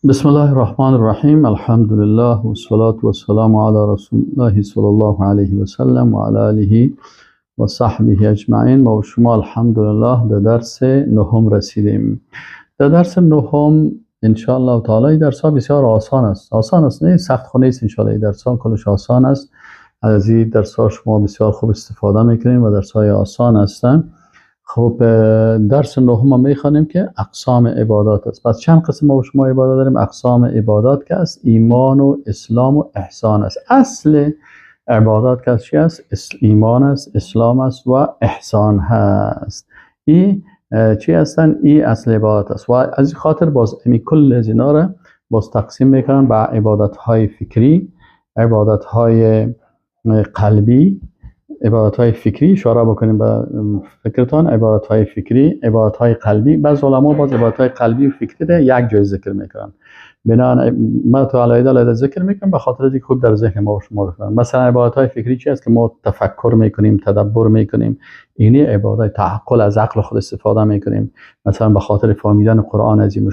بسم الله الرحمن الرحیم. الحمد لله و الصلاة و السلام علی رسول الله صلی الله علیه و سلم و علی آله و صحبه اجمعین. ما و شما الحمدلله در درس نهم رسیدیم. در درس نهم انشاءالله تعالی این درس ها بسیار آسان است. آسان است، نه سخت خو نیست. انشاءالله این درس ها کلش آسان است. از این درس ها شما بسیار خوب استفاده میکنیم و درس های آسان هستند. خب درس نهم ما میخوانیم که اقسام عبادات است. پس چند قسم ما شما عبادات داریم؟ اقسام عبادات که است ایمان و اسلام و احسان است. اصل عبادات که چی است؟ ایمان است، اسلام است و احسان هست. این چی هستن؟ این اصل عبادات است و از خاطر باز امی کل از اینا را باز تقسیم میکنن به عبادت های فکری، عبادت های قلبی، عبادت های فکری. اشاره بکنیم به فکرتان، عبادت های فکری، عبادت های قلبی. بعض علما باز عبادت های قلبی و فکری را یک جای ذکر میکنن. بنابراین من تو علیه علیه ذکر میکنم به خاطر اینکه خوب در ذهن ما و شما بفهمیم. مثلا عبادت های فکری چی است؟ که ما تفکر میکنیم، تدبر میکنیم. اینی عبادت تعقل، از عقل خود استفاده میکنیم. مثلا به خاطر فهمیدن قرآن عظیم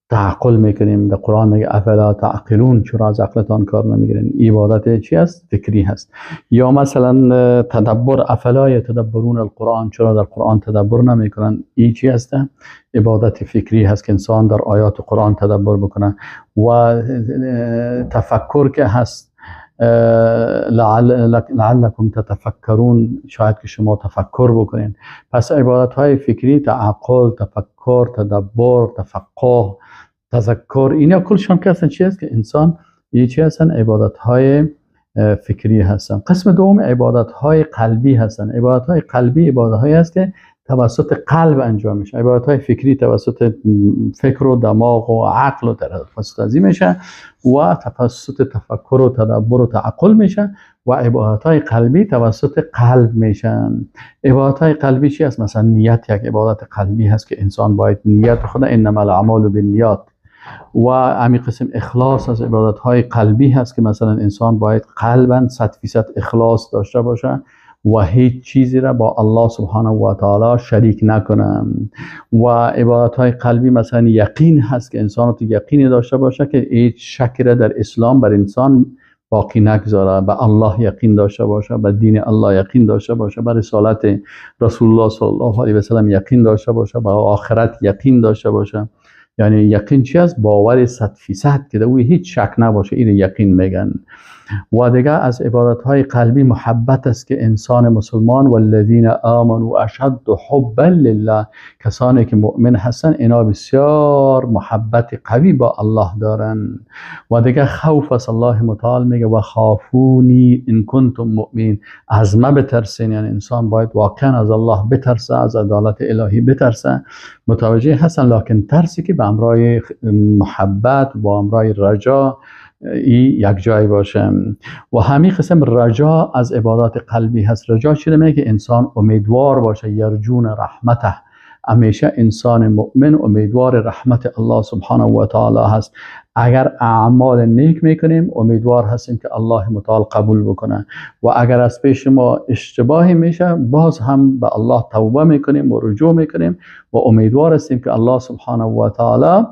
تعقل میکنیم. در قرآن میگه افلا تعقلون، چرا از عقلتان کار نمیگیرین؟ عبادت چی است؟ فکری هست. یا مثلا تدبر، افلا یتدبرون القرآن، چرا در قرآن تدبر نمیکنن؟ این چی هست؟ عبادت فکری هست که انسان در آیات قرآن تدبر بکنه. و تفکر که هست، لعلکم تتفکرون، شاید که شما تفکر بکنین. پس عبادت های فکری، تعقل، تفکر، تدبر، تفقه، تذکر، اینا کلشان که هستن چی هست؟ که انسان یه چی هستن؟ عبادت های فکری هستن. قسم دوم عبادت های قلبی هستن. عبادت های قلبی عبادت های هست که توسط قلب انجام میشه. عبادت های فکری توسط فکر و دماغ و عقل و توسط از میشه و توسط تفکر و تدبر و تعقل میشه. و عبادت های قلبی توسط قلب میشن. عبادت های قلبی چی هست؟ مثلا نیت یک عبادت قلبی هست که انسان باید نیت خود، انما الاعمال بالنیات. و همین قسم اخلاص از عبادت های قلبی هست که مثلا انسان باید قلبا 100% اخلاص داشته باشه و هیچ چیزی را با الله سبحانه و تعالی شریک نکنه. و عبادت های قلبی مثلا یقین هست که انسان تو یقینی داشته باشه که هیچ شکی را در اسلام بر انسان باقی نگذاره، به الله یقین داشته باشه، به دین الله یقین داشته باشه، به رسالت رسول الله صلی الله علیه و سلم یقین داشته باشه، به آخرت یقین داشته باشه. یعنی یقین چی است؟ باور 100% که در او هیچ شک نباشه، این یقین میگن. و دیگه از عبادت های قلبی محبت است که انسان مسلمان، والذین آمنوا اشد حبا لله، کسانی که مؤمن هستن اینا بسیار محبت قوی با الله دارن. و دیگه خوف است. الله متعال میگه و خافونی ان کنتم مؤمنین، از ما بترسین. یعنی انسان باید واقعا از الله بترسه، از عدالت الهی بترسه. متوجه هستن، لکن ترسی که به امرای محبت و امرای رجا ای یک جای باشه. و همین قسم رجا از عبادات قلبی هست. رجا چی میگه؟ که انسان امیدوار باشه، یرجون رحمته. همیشه انسان مؤمن امیدوار رحمت الله سبحانه و تعالی هست. اگر اعمال نیک میکنیم امیدوار هستیم که الله متعال قبول بکنه، و اگر از پیش ما اشتباهی میشه باز هم به الله توبه میکنیم و رجوع میکنیم و امیدوار هستیم که الله سبحانه و تعالی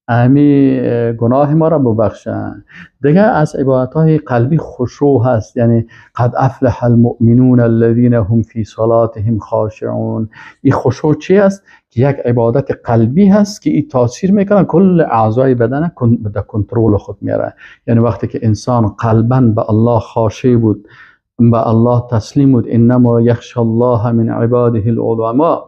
امی گناه ما را ببخشن. دیگه از عبادت های قلبی خشوع هست. یعنی قد افلح المؤمنون الذين هم فی صلاتهم خاشعون. این خشوع چی است؟ که یک عبادت قلبی هست که این تاثیر میکنه کل اعضای بدن در کنترل خود میاره. یعنی وقتی که انسان قلبا به الله خاشع بود، به الله تسلیم بود، انما یخشى الله من عباده العلماء.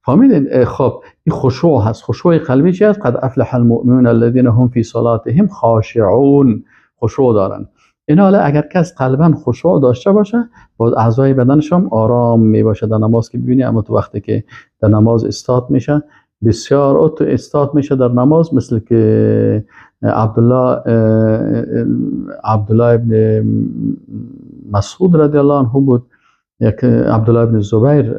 فهمیدین؟ خب این خشوع هست. خشوع قلبی چی هست؟ قد افلح المؤمنون الذين هم فی صلاتهم خاشعون. خشوع دارن. این حالا اگر کس قلبا خشوع داشته باشه، باز اعضای بدنش هم آرام می باشه. در نماز که ببینی، اما تو وقتی که در نماز استاد میشه، بسیار تو استاد میشه در نماز، مثل که عبدالله ابن مسعود رضی الله عنه بود، یک عبدالله ابن زبیر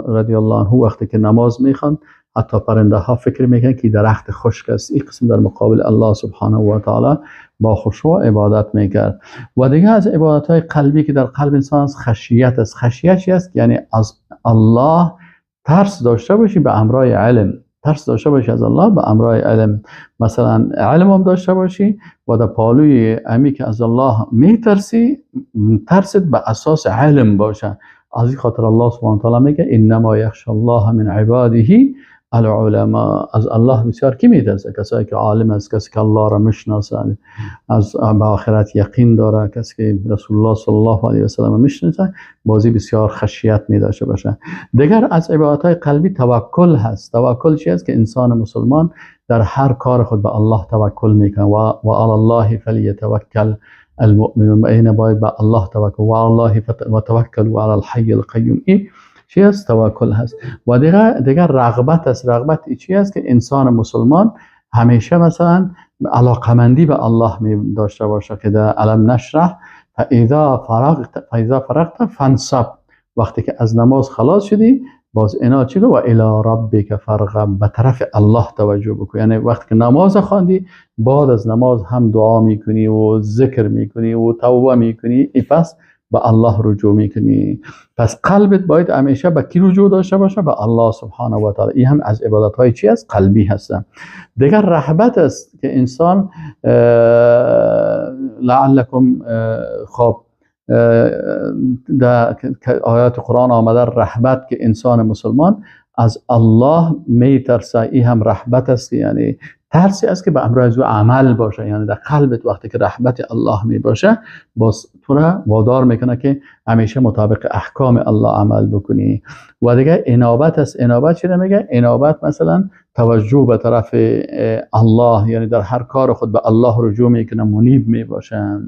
رضی الله عنه وقتی که نماز میخوان حتی پرنده ها فکر میکنن که درخت خشک است. این قسم در مقابل الله سبحانه و تعالی با خشوع عبادت میکرد. و دیگه از عبادت های قلبی که در قلب انسان است خشیت است. خشیت چی است؟ یعنی از الله ترس داشته باشی به امرای علم. ترس داشته باشی از الله به امرای علم. مثلا علم هم داشته باشی و در پالوی امی که از الله میترسی، ترست به اساس علم باشه. از این خاطر الله سبحانه و تعالی میگه انما یخشى الله من عباده العلماء. از الله بسیار کی میترسه؟ کسایی که عالم است، کسی که الله را میشناسه، از به آخرت یقین داره، کسی که رسول الله صلی الله علیه و سلم میشناسه، بازی بسیار خشیت می داشته باشه. دیگر از عبادت های قلبی توکل هست. توکل چی است؟ که انسان مسلمان در هر کار خود به الله توکل میکنه. و علی الله فلیتوکل المؤمنون. این باید به الله توکل، و علی الله و توکلوا علی الحی القیوم. این چی است؟ توکل هست. و دیگر رغبت است. رغبت چی است؟ که انسان مسلمان همیشه مثلا علاقمندی به الله می داشته باشه که در الم نشرح فاذا فرغت فانصب. وقتی که از نماز خلاص شدی باز اینا چی؟ و الی ربک فارغب، به طرف الله توجه بکن. یعنی وقتی که نماز خواندی بعد از نماز هم دعا میکنی و ذکر میکنی و توبه میکنی، ای پس به الله رجوع میکنی. پس قلبت باید همیشه به کی رجوع داشته باشه؟ به الله سبحانه و تعالی. این هم از عبادت های چی است؟ قلبی هستن. دیگر رهبت است که انسان لعلکم خب در آیات قرآن آمده رهبت که انسان مسلمان از الله میترسه. این هم رهبت است، یعنی ترسی است که به امر از او عمل باشه. یعنی در قلبت وقتی که رحمت الله می باشه باز تو را وادار میکنه که همیشه مطابق احکام الله عمل بکنی. و دیگه انابت است. انابت چی میگه؟ انابت مثلا توجه به طرف الله، یعنی در هر کار خود به الله رجوع میکنه، منیب می باشه.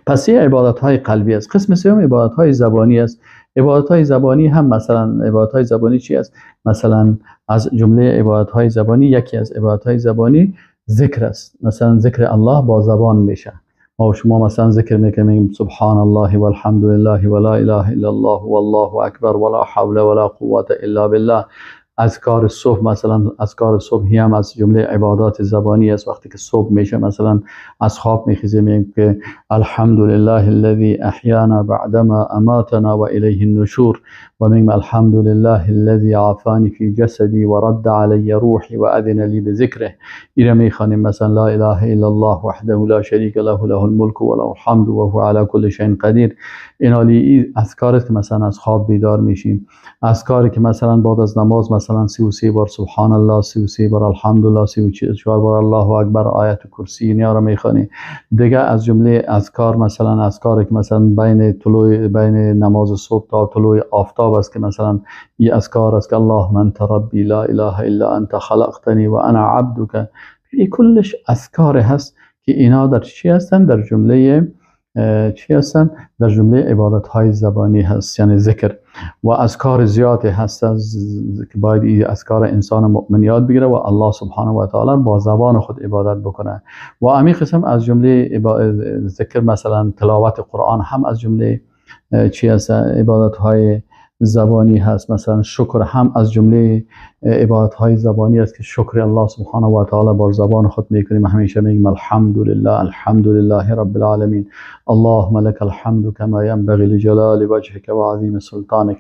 پس این عبادت های قلبی است. قسم سوم عبادت های زبانی است. عبادت های زبانی هم مثلا عبادت های زبانی چی است؟ مثلا از جمله عبادت های زبانی، یکی از عبادت های زبانی ذکر است. مثلا ذکر الله با زبان میشه. ما و شما مثلا ذکر میکنیم سبحان الله والحمد لله ولا اله الا الله والله اکبر ولا حول ولا قوة الا بالله. اذکار صبح، مثلا اذکار صبحی هم از جمله عبادات زبانی است. وقتی که صبح میشه مثلا از خواب میخیزیم میگیم که الحمد لله الذي احیانا بعدما اماتنا و الیه النشور، و میگیم الحمد لله الذي عافانی فی جسدی و رد علی روحی و اذن لی بذکره. اینا میخوانیم مثلا لا اله الا الله وحده لا شریک له له الملک و له الحمد و هو علی کل شیء قدیر. اینا اذکار است که مثلا از خواب بیدار میشیم. اذکاری که مثلا بعد از نماز مثلا 33 بار سبحان الله، 33 بار الحمدلله، 34 بار الله اکبر، آیت کرسی، اینا رو میخوانی. دیگه از جمله اذکار مثلا اذکاری که مثلا بین نماز صبح تا طلوع آفتاب است که مثلا این اذکار است که اللهم انت ربی لا اله الا انت خلقتنی و انا عبدک. این کلش اذکار هست که اینا در چی هستن؟ در جمله چی هستن؟ در جمله عبادت های زبانی هست، یعنی ذکر. و اذکار زیادی هست که باید این اذکار انسان مؤمن یاد بگیره و الله سبحانه و تعالی با زبان خود عبادت بکنه. و امی قسم از جمله ذکر مثلا تلاوت قرآن هم از جمله چی هست؟ عبادت های زبانی هست. مثلا شکر هم از جمله عبادت های زبانی است که شکر الله سبحانه و تعالی بر زبان خود میکنیم. همیشه میگیم الحمدلله، الحمدلله رب العالمین، اللهم لك الحمد کما ينبغي لجلال وجهك و عظیم سلطانک.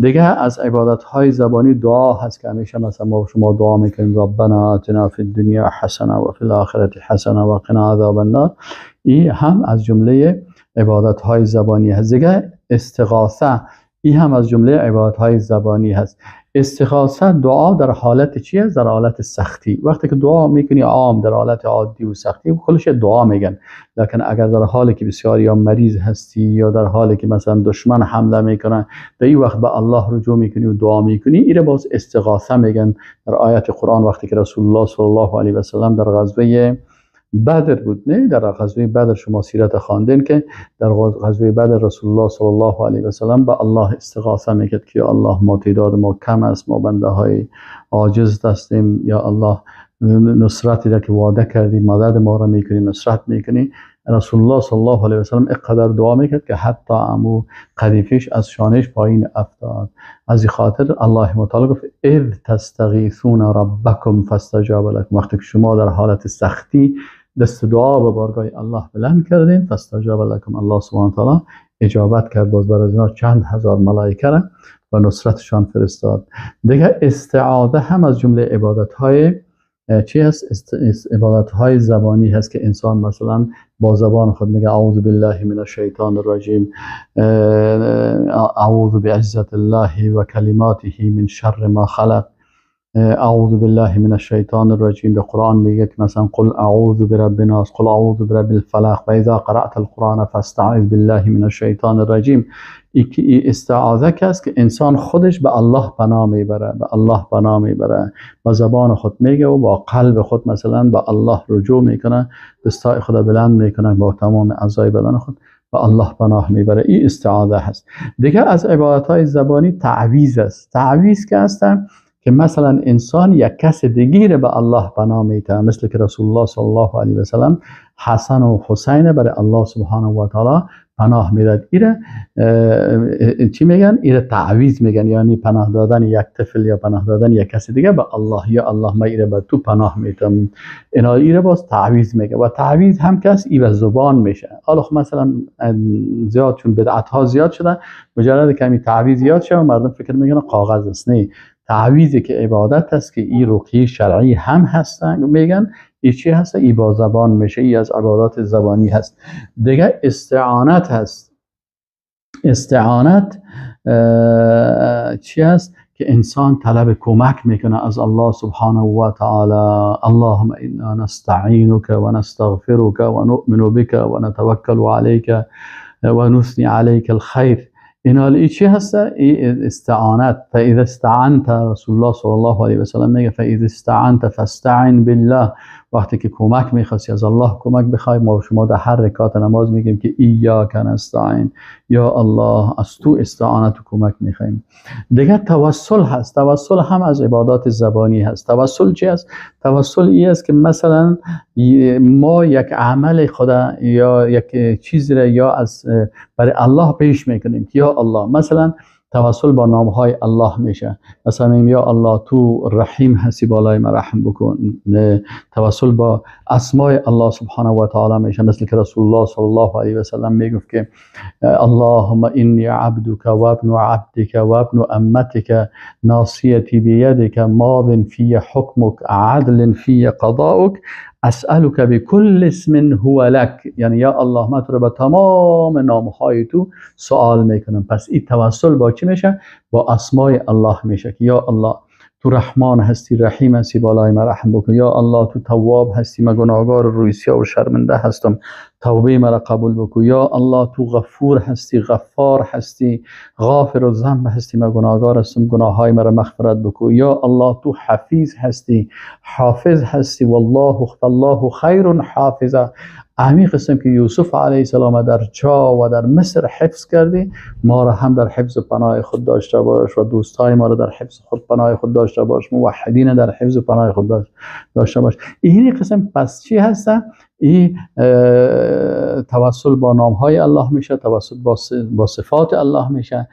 دیگه از عبادت های زبانی دعا هست که همیشه مثلا ما شما دعا میکنیم ربنا آتنا فی الدنیا حسنه و فی الاخرة حسنه و قنا عذاب النار. این هم از جمله عبادت های زبانی هست. دیگه استغاثه، این هم از جمله عبادت های زبانی هست. استغاثه دعا در حالت چی است؟ در حالت سختی. وقتی که دعا میکنی عام در حالت عادی و سختی کلش دعا میگن، لکن اگر در حالی که بسیار یا مریض هستی یا در حالی که مثلا دشمن حمله میکنه، در این وقت به الله رجوع میکنی و دعا میکنی، این باز استغاثه میگن. در آیت قرآن وقتی که رسول الله صلی الله علیه و سلم در غزوه بدر بود، نه در غزوه بدر شما سیرت خواندین که در غزوه بدر رسول الله صلی الله علیه و سلم به الله استغاثه میکرد که یا الله ما تعداد ما کم است، ما بنده های عاجز هستیم، یا الله نصرتی را که وعده کردی مدد ما را میکنی، نصرت میکنی. رسول الله صلی الله علیه و سلم اینقدر دعا میکرد که حتی امو قدیفش از شانش پایین افتاد. از این خاطر الله متعال گفت اذ تستغیثون ربکم فاستجاب لکم. وقتی که شما در حالت سختی دست دعا به بارگاه الله بلند کردین، فاستجاب لکم، الله سبحانه و تعالی اجابت کرد. باز بر از اینا چند هزار ملائکه را و نصرتشان فرستاد. دیگه استعاذه هم از جمله عبادت های چی هست؟ عبادت های زبانی هست که انسان مثلا با زبان خود میگه اعوذ بالله من الشیطان الرجیم، اعوذ بعزت الله و کلماته من شر ما خلق، اعوذ بالله من الشیطان الرجیم. به قرآن میگه که مثلا قل اعوذ برب الناس، قل اعوذ برب الفلق، و اذا قرأت القرآن فاستعذ بالله من الشیطان الرجیم. ای استعاذه که است که انسان خودش به الله پناه میبره، به الله پناه میبره، با زبان خود میگه و با قلب خود مثلا به الله رجوع میکنه، دستای خود بلند میکنه، با تمام اعضای بدن خود به الله پناه میبره. این استعاذه هست. دیگه از عبادت های زبانی تعویذ است. تعویذ که هستن که مثلا انسان یک کس دیگه به الله پناه میته، مثل که رسول الله صلی الله علیه و سلم حسن و حسین برای الله سبحانه و تعالی پناه میداد. ایره چی میگن؟ ایره تعویذ میگن، یعنی پناه دادن یک طفل یا پناه دادن یک کس دیگه به الله، یا الله ما ایره به تو پناه میتم، اینا ایره باز تعویذ میگه. و تعویذ هم کس ای به زبان میشه. حالا خب مثلا زیاد چون بدعت ها زیاد شده، مجرد کمی تعویذ زیاد شده مردم فکر میکنن کاغذ است. نه، تعویذی که عبادت است که ای رقیه شرعی هم هستن میگن، ای چی هست؟ ای با زبان میشه، ای از عبادات زبانی هست. دیگه استعانت هست. استعانت چی هست؟ که انسان طلب کمک میکنه از الله سبحانه و تعالی. اللهم انا نستعینک و نستغفرک و نؤمن بک و نتوکل علیک و نثنی علیک الخیر. اینا ای چی هست؟ ای استعانت. فاذا استعنت، رسول الله صلی الله علیه و سلم میگه فاذا استعنت فاستعن بالله. وقتی که کمک میخواستی از الله کمک بخوای، ما شما در هر رکعت نماز میگیم که ایاک نستعین، یا الله از تو استعانت و کمک میخوایم. دیگه توسل هست. توسل هم از عبادات زبانی هست. توسل چی هست؟ توسل ای است که مثلا ما یک عمل خدا یا یک چیزی را یا از برای الله پیش میکنیم که یا الله، مثلا توسل با نامهای الله میشه. مثلا میگیم یا الله تو رحیم هستی بالای ما رحم بکن. توسل با اسمای الله سبحانه و تعالی میشه، مثل که رسول الله صلی الله علیه و سلم میگفت که اللهم انی عبدک و ابن عبدک و ابن امتک ناصیتی بیدک ماض فی حکمک عدل فی قضاؤک اسألک بكل اسم هو لک. یعنی یا الله من تو رو با تمام نامهای تو سوال میکنم. پس این توسل با چی میشه؟ با اسمای الله میشه که یا الله تو رحمان هستی، رحیم هستی، بالای من رحم بکن. یا الله تو تواب هستی، من گناهگار روی سیاه و شرمنده هستم، توبه مرا قبول بکن. یا الله تو غفور هستی، غفار هستی، غافر الذنب هستی، من گناهگار هستم، گناههای مرا مغفرت بکن. یا الله تو حفیظ هستی، حافظ هستی، والله الله خیر حافظه. همین قسم که یوسف علیه السلام در چاه و در مصر حفظ کردی، ما را هم در حفظ پناه خود داشته باش و دوستای ما را در حفظ خود پناه خود داشته باش، موحدین در حفظ پناه خود داشته باش. این قسم پس چی هسته؟ این توسل با نامهای الله میشه، توسل با صفات الله میشه،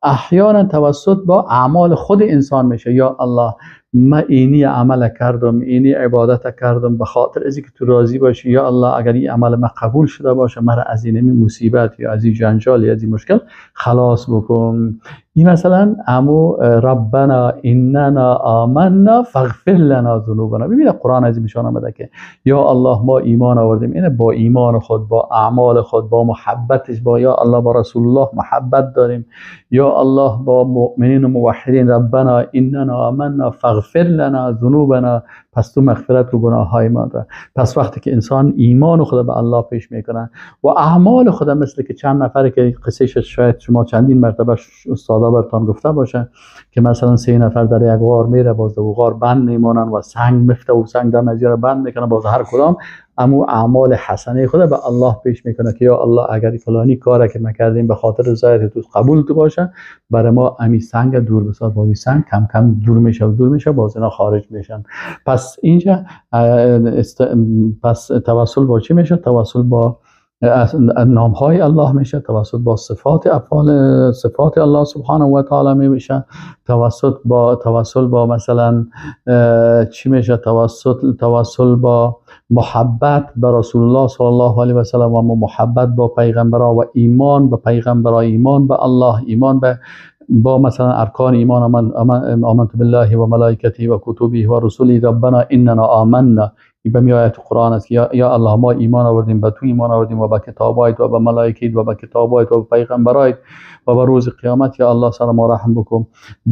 احیانا توسل با اعمال خود انسان میشه. یا الله من اینی عمل کردم، اینی عبادت کردم به خاطر از اینکه تو راضی باشی. یا الله اگر این عمل من قبول شده باشه، مرا از این مصیبت یا از این جنجال یا از این مشکل خلاص بکن. این مثلا امو ربنا اننا آمنا فاغفر لنا ذنوبنا. ببینید قرآن از این نشان آمده که یا الله ما ایمان آوردیم، اینه با ایمان خود، با اعمال خود، با محبتش، با یا الله با رسول الله محبت داریم، یا الله با مؤمنین و موحدین، ربنا اننا آمنا فاغفر لنا ذنوبنا، پس تو مغفرت و گناه های ما را. پس وقتی که انسان ایمان خود به الله پیش میکنه و اعمال خود، مثل که چند نفر که قصه شاید شما چندین مرتبه استادا براتون گفته باشه که مثلا 3 نفر در یک غار میره، باز در غار بند میمانن و سنگ مفته و سنگ دم از بند میکنه، باز هر کدام امو اعمال حسنه خود به الله پیش میکنه که یا الله اگر فلانی کاره که ما کردیم به خاطر رضایت تو قبول تو باشه، برای ما امی سنگ دور بساز. باز سنگ کم کم دور میشه و دور میشه، باز اینا خارج میشن. پس اینجا پس توسل با چی میشه؟ توسل با نامهای الله میشه، توسط با صفات افعال صفات الله سبحانه و تعالی میشه، توسل با مثلا چی میشه؟ توسل با محبت به رسول الله صلی الله علیه و سلم و محبت با پیغمبرا و ایمان به پیغمبرا، ایمان به الله، ایمان به با مثلا ارکان ایمان، آمنت بالله و ملائکته و کتبه و رسوله ربنا اننا آمنا، به می آیت قرآن است که یا الله ما ایمان آوردیم، به تو ایمان آوردیم و به کتابایت و به ملائکیت و به کتابایت و به پیغمبرایت و به روز قیامت، یا الله سر ما رحم بکن.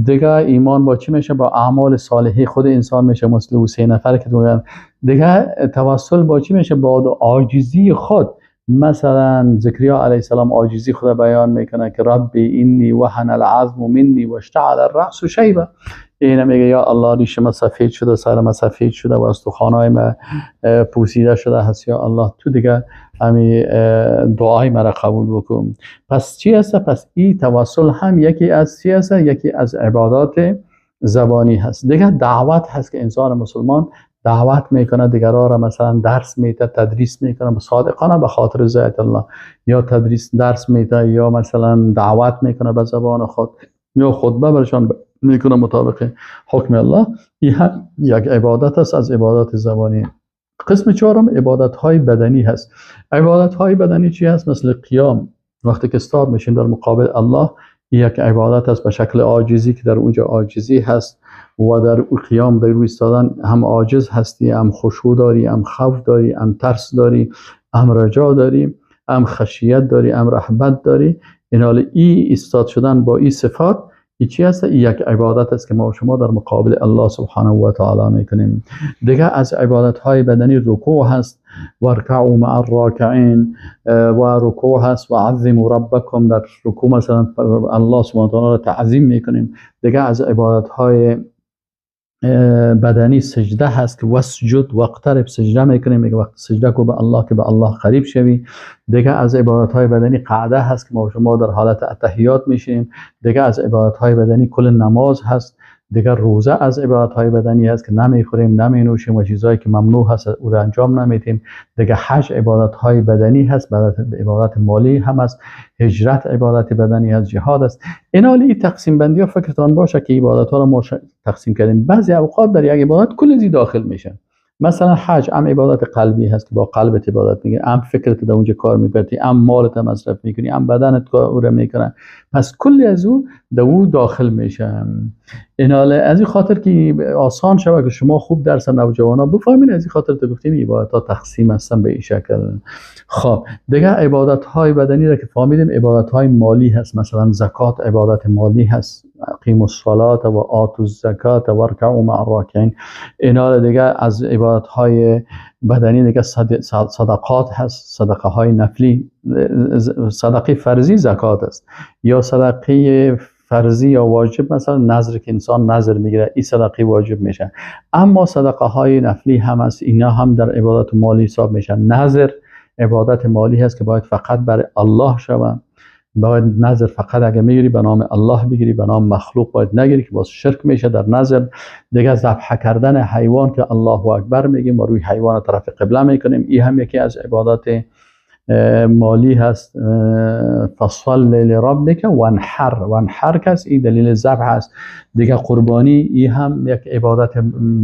دیگه ایمان با چی میشه؟ با اعمال صالحی خود انسان میشه، مثل او 3 نفر که میگن. دیگه توسل با چی میشه؟ با عاجزی خود. مثلا زکریا علیه السلام عاجزی خود بیان میکنه که ربی انی وهن العظم منی واشتعل الرأس شیبه. اینه میگه یا الله ریش ما سفید شده، سر ما سفید شده و استخوانای ما پوسیده شده هست، یا الله تو دیگه همی دعای مرا قبول بکن. پس چی هست؟ پس این توسل هم یکی از چی هست؟ یکی از عبادات زبانی هست. دیگه دعوت هست که انسان مسلمان دعوت میکنه دیگرها را، مثلا درس میده، تدریس میکنه صادقانه به خاطر رضایت الله، یا تدریس درس میده، یا مثلا دعوت میکنه به زبان خود، یا خطبه برشان میکنه مطابق حکم الله. این هم یک عبادت است از عبادات زبانی. قسم چهارم عبادت های بدنی هست. عبادت های بدنی چی هست؟ مثل قیام، وقتی که استاد میشیم در مقابل الله، یک عبادت است به شکل عاجزی که در اونجا عاجزی هست و در قیام در روی ایستادن هم عاجز هستی، هم خشوع داری، هم خوف داری، هم ترس داری، هم رجا داری، هم خشیت داری، هم رهبت داری. این حال ای ایستاد شدن با این صفات ای چی هست؟ ای یک عبادت است که ما و شما در مقابل الله سبحانه و تعالی میکنیم. دیگه از عبادت های بدنی رکوع هست، وارکعوا مع الراکعین، و رکوع هست و عظموا ربکم، در رکوع مثلا الله سبحانه و تعالی را تعظیم میکنیم. دیگه از عبادت های بدنی سجده هست که واسجد واقترب، سجده میکنیم، میگه وقت سجده کو به الله که به الله قریب شوی. دیگه از عبادت های بدنی قعده هست که ما شما در حالت التحیات میشیم. دیگه از عبادت های بدنی کل نماز هست. دیگه روزه از عبادت های بدنی هست که نمیخوریم، نمینوشیم و چیزهایی که ممنوع هست او را انجام نمیدیم. دیگه حج عبادت های بدنی هست، عبادت مالی هم هست، هجرت عبادت بدنی هست، جهاد است. این حال این تقسیم بندی ها فکرتان باشه که عبادت ها را ما تقسیم کردیم. بعضی اوقات در یک عبادت کل زی داخل میشن. مثلا حج هم عبادت قلبی هست که با قلبت عبادت میکنی، هم فکرت در اونجا کار میکنی، هم مالت مصرف میکنی، هم بدنت کار میکنه، پس کلی از او در او داخل میشه. این حال از این خاطر که آسان شود که شما خوب درس نوجوانا بفهمین، از این خاطر تو گفتیم عبادت ها تقسیم هستن به این شکل. خب دیگه عبادت های بدنی را که فهمیدیم، عبادت های مالی هست. مثلا زکات عبادت مالی هست، اقیموا الصلاة و آتوا الزکات و ارکعوا مع الراکعین. اینا دیگه از عبادت های بدنی. دیگه صدقات هست، صدقه های نفلی، صدقه فرضی زکات است، یا صدقه فرضی یا واجب، مثلا نذر که انسان نذر میگیره این صدقه واجب میشه. اما صدقه های نفلی هم هست، اینا هم در عبادت مالی حساب میشن. نذر عبادت مالی هست که باید فقط برای الله شود، باید نذر فقط اگه میگیری به نام الله بگیری، به نام مخلوق باید نگیری که باز شرک میشه در نذر. دیگه ذبح کردن حیوان که الله اکبر میگیم و روی حیوان طرف قبله میکنیم، این هم یکی از عبادات مالی هست. فصل لربک وانحر، وانحر کس این دلیل ذبح هست. دیگه قربانی این هم یک عبادت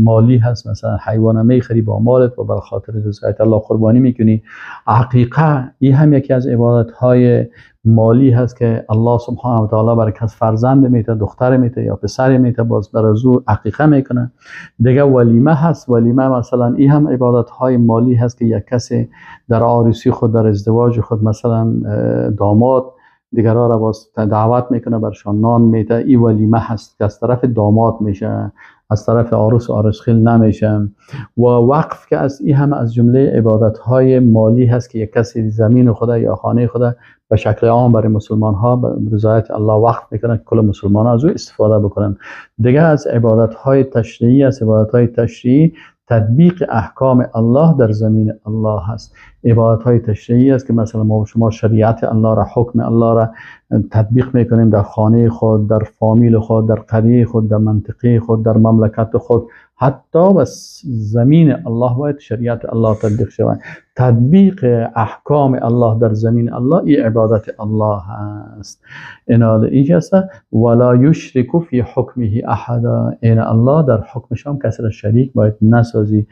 مالی هست، مثلا حیوان میخری با مالت و بر خاطر رضایت الله قربانی میکنی. عقیقه این هم یکی از عبادت های مالی هست که الله سبحانه و تعالی برای کس فرزند میته، دختر میته یا پسر میته، باز بر از او عقیقه میکنه. دیگه ولیمه هست، ولیمه مثلا این هم عبادت های مالی هست که یک کسی در عروسی خود، در ازدواج خود، مثلا داماد دیگرها را باز دعوت میکنه، برشان نان میده، این ولیمه هست که از طرف داماد میشه، از طرف عروس و عروسخیل نمیشه. و وقف که از این هم از جمله عبادت های مالی هست که یک کسی زمین خدا یا خانه خدا به شکل عام برای مسلمان ها به رضایت الله وقف میکنه که کل مسلمان ها از او استفاده بکنن. دیگه از عبادت های تشریعی است. عبادت های تشریعی تطبیق احکام الله در زمین الله هست. عبادت های تشریعی است که مثلا ما و شما شریعت الله را، حکم الله را تطبیق میکنیم در خانه خود، در فامیل خود، در قریه خود، در منطقه خود، در مملکت خود، حتی به زمین الله باید شریعت الله تطبیق شود. تطبیق احکام الله در زمین الله این عبادت الله هست. اینا اینجاست ولا یشرک فی حکمه احدا، این الله در حکمش هم کسی را شریک باید نسازی.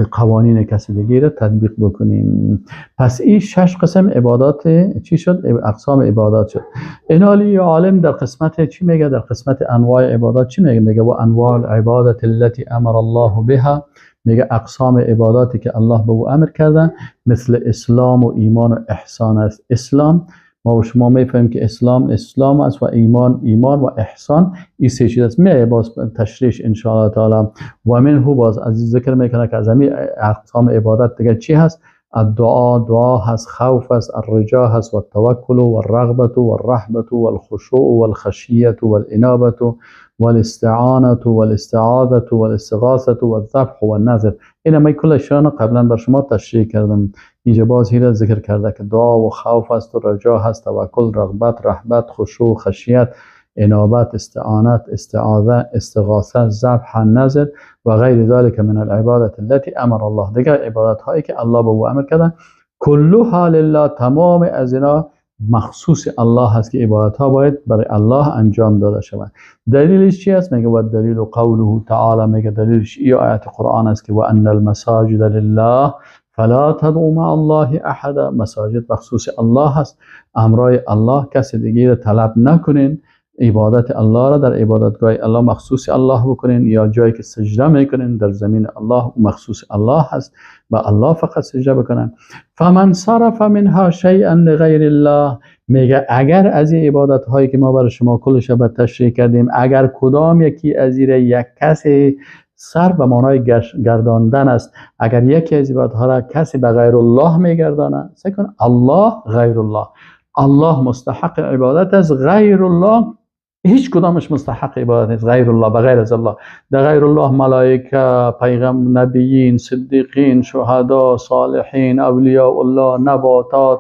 قوانین کسی دیگه را تطبیق بکنیم. پس این 6 قسم عبادات چی شد؟ اقسام عبادات شد. اینالی عالم در قسمت چی میگه؟ در قسمت انواع عبادات چی میگه؟ میگه و انواع العبادت التي امر الله بها، میگه اقسام عباداتی که الله به او امر کرده مثل اسلام و ایمان و احسان است. اسلام ما و شما میفهمیم که اسلام اسلام است و ایمان ایمان و احسان، این سه چیز است. می باز تشریح ان شاء الله تعالی. و منه باز از ذکر میکنه که از همین اقسام عبادت دیگه چی هست؟ الدعاء دعا هست، خوف هست، الرجا هست، و التوکل و الرغبة و الرهبة و الخشوع و الخشیة و الانابة و الاستعانة و الاستعاذة و الاستغاثة و الذبح و النذر. اینا من کلشان قبلا بر شما تشریح کردم. اینجا باز هیره ذکر کرده که دعا و خوف هست و رجا هست، توکل، رغبت، رهبت، خشوع، خشیت، انابت، استعانت، استعاذه، استغاثه، ذبح، نذر و غیر ذلك من العبادت التي امر الله. دیگر عبادت هایی که الله به او امر کرده، کلها لله، تمام از اینا مخصوص الله هست که عبادت ها باید برای الله انجام داده شود. دلیلش چی است؟ میگه و دلیل قوله تعالی، میگه دلیلش ای آیت قرآن است که و ان المساجد لله فلا تدعوا مع الله احدا. مساجد مخصوص الله هست، امرای الله کسی دیگه را طلب نکنین. عبادت الله را در عبادتگاه الله مخصوص الله بکنین، یا جایی که سجده میکنین در زمین الله مخصوص الله هست، با الله فقط سجده بکنن. فمن صرف منها شیئا لغیر الله، میگه اگر از این عبادت هایی که ما برای شما کل شب تشریح کردیم، اگر کدام یکی از این یک کسی سر به معنای گرداندن است، اگر یکی از عبادت ها را کسی به غیر الله میگردانه، سعی کن الله غیر الله، الله مستحق عبادت است، غیر الله هیچ کدامش مستحق عبادت نیست. غیر الله، به غیر از الله، در غیر الله ملائکه، پیغمبر، نبیین، صدیقین، شهدا، صالحین، اولیاء الله، نباتات،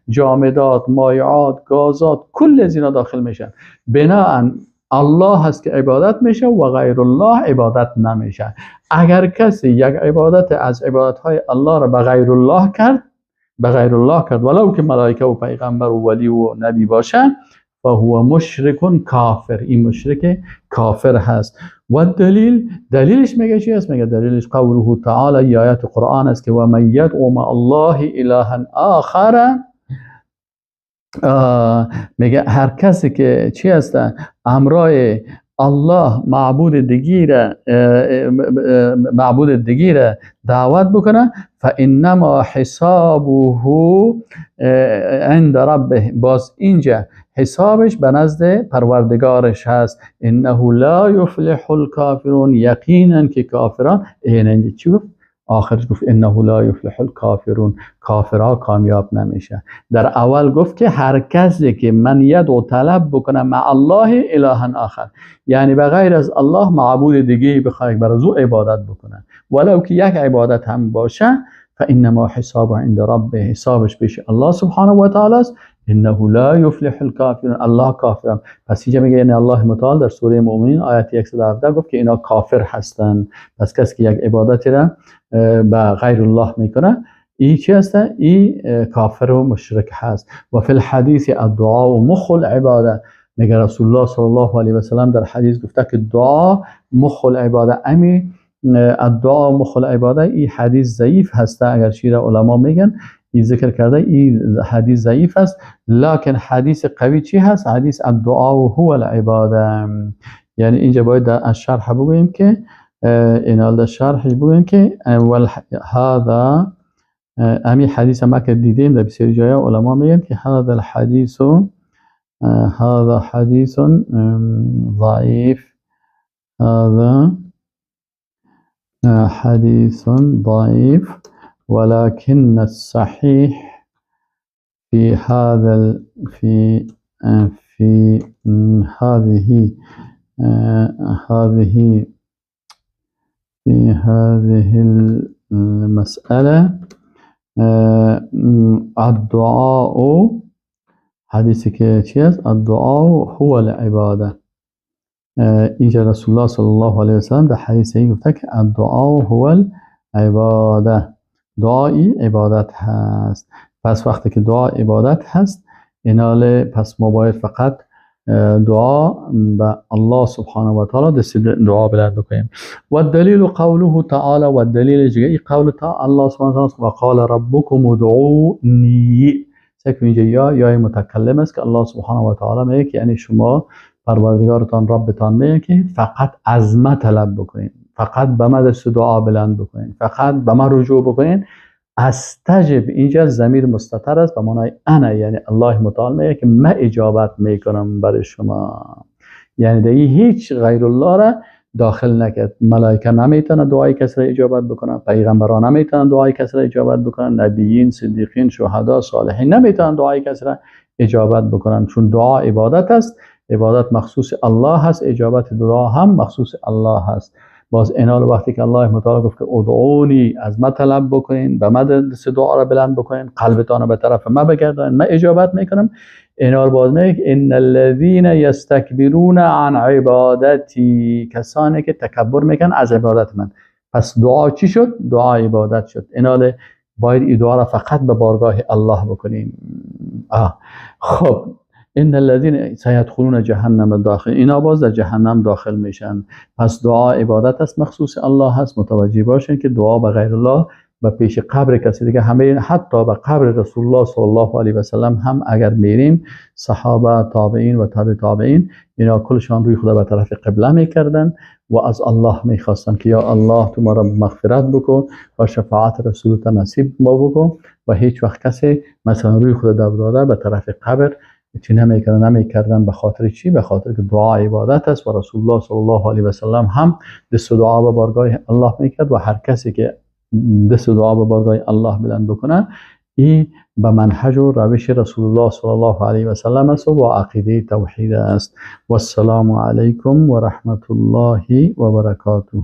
جامدات، مایعات، گازات، کل از اینا داخل میشن. بناءً الله هست که عبادت میشه و غیر الله عبادت نمیشه. اگر کسی یک عبادت از عبادت های الله را به غیر الله کرد، به غیر الله کرد، ولو که ملائکه و پیغمبر و ولی و نبی باشه، فهو مشرک کافر، این مشرک کافر هست. و دلیل، دلیلش میگه چی است؟ میگه دلیلش قوله تعالی، آیات قرآن است که و من یدعو مع الله الها آخر. میگه هر کسی که چی هست امرای الله معبود دیگه، معبود دیگه دعوت بکنه، فانما حسابه عند ربه، باز اینجا حسابش به نزد پروردگارش هست. انه لا یفلح الکافرون، یقینا که کافران، اینجا چی گفت؟ آخرش گفت انه لا یفلح الکافرون، کافرها کامیاب نمیشه. در اول گفت که هر کسی که من یدعو طلب بکنه مع الله الها آخر، یعنی به غیر از الله معبود دیگه بخواد بر او عبادت بکنه، ولو که یک عبادت هم باشه، فانما حسابه عند ربه، حسابش پیش الله سبحانه و تعالی است. انه لا یفلح الکافرون، الله کافر. پس اینجا میگه یعنی الله متعال در سوره مؤمنین آیت 117 گفت که اینا کافر هستند. پس کسی که یک عبادتی را به غیر الله میکنه، ای چی هست؟ ای کافر و مشرک هست. و فی الحدیث الدعاء مخ العباده، میگه رسول الله صلی الله علیه و سلم در حدیث گفته که دعا مخ العباده، امی الدعاء مخ العباده، ای حدیث ضعیف هست، اگر شیر علما میگن ای ذکر کرده ای حدیث ضعیف است، لکن حدیث قوی چی هست؟ حدیث الدعاء هو العباده. یعنی اینجا باید از شرح بگوییم که اینال در شرحش بگوییم که هذا امی حدیث ما که دیدیم در بسیاری جای علما میگن که هذا الحدیث هذا حدیث ضعیف، هذا حديث ضعيف، ولكن الصحيح في هذا في في هذه هذه في هذه المسألة الدعاء، حدیثی که چی است؟ الدعاء هو العباده. اینجا رسول الله صلی الله علیه و سلم در حدیث ای گفته که الدعاء هو العباده، دعایی عبادت هست. پس وقتی که دعا عبادت هست، اینال پس ما باید فقط دعا به الله سبحانه و تعالی دست دعا بلند بکنیم. و دلیل قوله تعالی، و دلیل دیگه قول تعالی الله سبحانه و تعالی و قال ربکم ادعونی. سکو اینجا یا متکلم است که الله سبحانه و تعالی میگه که یعنی شما پروردگارتان ربتان میگه که فقط از ما طلب بکنین، فقط به ما دست دعا بلند بکنین، فقط به ما رجوع بکنین. استجب اینجا ضمیر مستتر است به معنای انا، یعنی الله متعال میگه که من اجابت میکنم برای شما، یعنی دیگه هیچ غیر الله را داخل نکرد. ملائکه نمیتونه دعای کسی را اجابت بکنن، پیغمبران نمیتونن دعای کسی را اجابت بکنن، نبیین، صدیقین، شهدا، صالحین نمیتونن دعای کسی را اجابت بکنن، چون دعا عبادت است، عبادت مخصوص الله هست، اجابت دعا هم مخصوص الله هست. باز اینال وقتی که الله متعال گفت که ادعونی، از ما طلب بکنین، به ما دست دعا را بلند بکنین، قلبتان را به طرف ما بگردانین، من اجابت میکنم. اینال باز میگه ان الذين یستکبرون عن عبادتی، کسانی که تکبر میکنن از عبادت من. پس دعا چی شد؟ دعا عبادت شد. اینال باید این دعا را فقط به بارگاه الله بکنیم. خب ان الذين سيدخلون جهنم داخل، اینا باز در جهنم داخل میشن. پس دعا عبادت است، مخصوص الله هست. متوجه باشین که دعا به غیر الله و پیش قبر کسی دیگه، همه حتی به قبر رسول الله صلی الله علیه و سلم هم اگر میریم، صحابه، تابعین و تابع تابعین، اینا کلشان روی خدا به طرف قبله میکردن و از الله میخواستن که یا الله تو ما را مغفرت بکن و شفاعت رسولت نصیب ما بکن. و هیچ وقت کسی مثلا روی خدا داده به طرف قبر چی نمیکردن. به خاطر چی؟ به خاطر که دعا عبادت است و رسول الله صلی الله علیه و سلم هم دست دعا به بارگاه الله میکرد و هر کسی که دست دعا به بارگاه الله بلند بکنه، این به منهج و روش رسول الله صلی الله علیه و سلم است و با عقیده توحید است. و السلام علیکم و رحمت الله و برکاته.